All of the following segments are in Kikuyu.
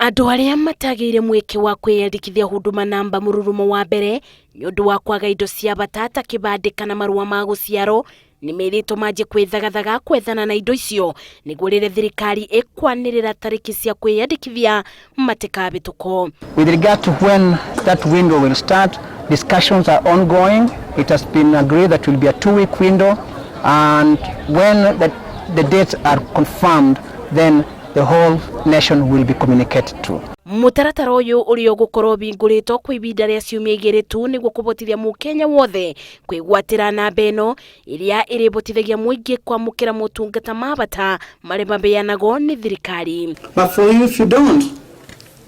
Andũ arĩa matagĩire mweke wa kwĩyandĩkithia Huduma Namba mũrurumo wa mbere nĩ ũndũ wa kwaga indo cia bata ta kĩbandĩ kana marũa ma gũciarwo nĩ merĩtwo manjie kwĩthagathaga kwethana na indo icio nĩguo rĩrĩa thirikari ĩkwanĩrĩra tarĩki cia kwĩyandĩkithia matikabĩtũkwo. With regard to when that window will start, discussions are ongoing. It has been agreed that will be a 2-week window, and when the dates are confirmed, then the whole nation will be communicated to. Mũtaratara ũyũ ũrĩa ũgũkorwo ũhingũrĩtwo kwa ihinda rĩa ciumia igĩrĩ tu nĩguo kũbotithia mũkenya wothe kwĩgwatĩra namba ĩno ĩrĩa ĩrĩbotithagia mũingĩ kwamũkĩra motungata ma bata marĩa mabeanagwo nĩ thirikari. But for you, if you don't,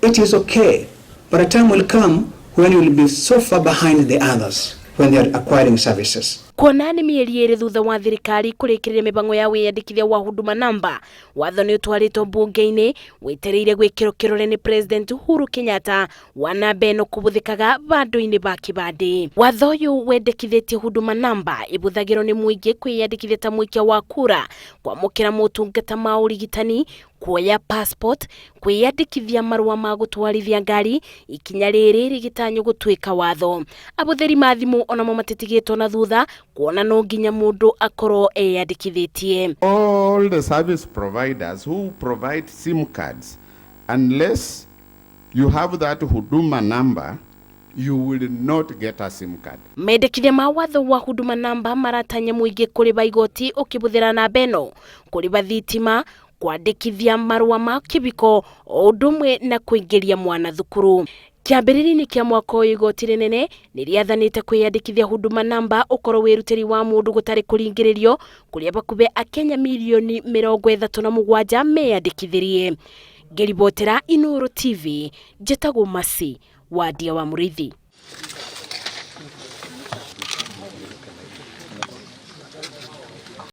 it is okay. But a time will come when you will be so far behind the others when they are acquiring services. Kuona nĩ mĩeri 2 thutha wa thirikari kũrĩkĩrĩria mĩbango ya wĩyandĩkithia wa Huduma Namba, watho nĩ ũtwarĩtwo mbunge-inĩ wetereire gwĩkĩrwo kĩrore nĩ President Uhuru Kenyatta wa namba ĩno kũbũthĩkaga bandũ-inĩ ba kĩbandĩ. Watho ũyũ wendekithĩtie Huduma Namba ĩbũthagĩrwo nĩ mũingĩ kwĩyandĩkithia ta mũikia wa kura, kwamũkĩra motungata ma ũrigitani, kuoya passport, kwĩyandĩkithia marũa ma gũtwarithia ngari, ikinya rĩrĩ rĩgĩtanywo gũtuĩka watho. Abũthĩri ma thimũ onamo matitigĩtwo na thutha kuona no nginya mũndũ akorwo eyandĩkithĩtie. All the service providers who provide SIM cards, unless you have that Huduma number, you will not get a SIM card. Mendekithia ma watho wa Huduma Namba maratanya mũingĩ kũrĩba igoti ũkĩbũthĩra namba ĩno, kũrĩba thitima, kwandĩkithia marũa ma kĩbiko o ũndũ ũmwe na kũingĩria mwana thukuru. Kĩambĩrĩria-inĩ kĩa mwaka ũyũ igoti rĩnene nĩ rĩathanĩte kwĩyandĩkithia Huduma Namba ũkorwo wĩrutĩri wa mũndũ gũtarĩ kũringĩrĩrio, kũrĩa bakubĩ akenya mirioni 37 meyandĩkithirie. Ngĩribotera Inooro TV, njĩtagwo Mercy Wadia wa Mũrĩithi.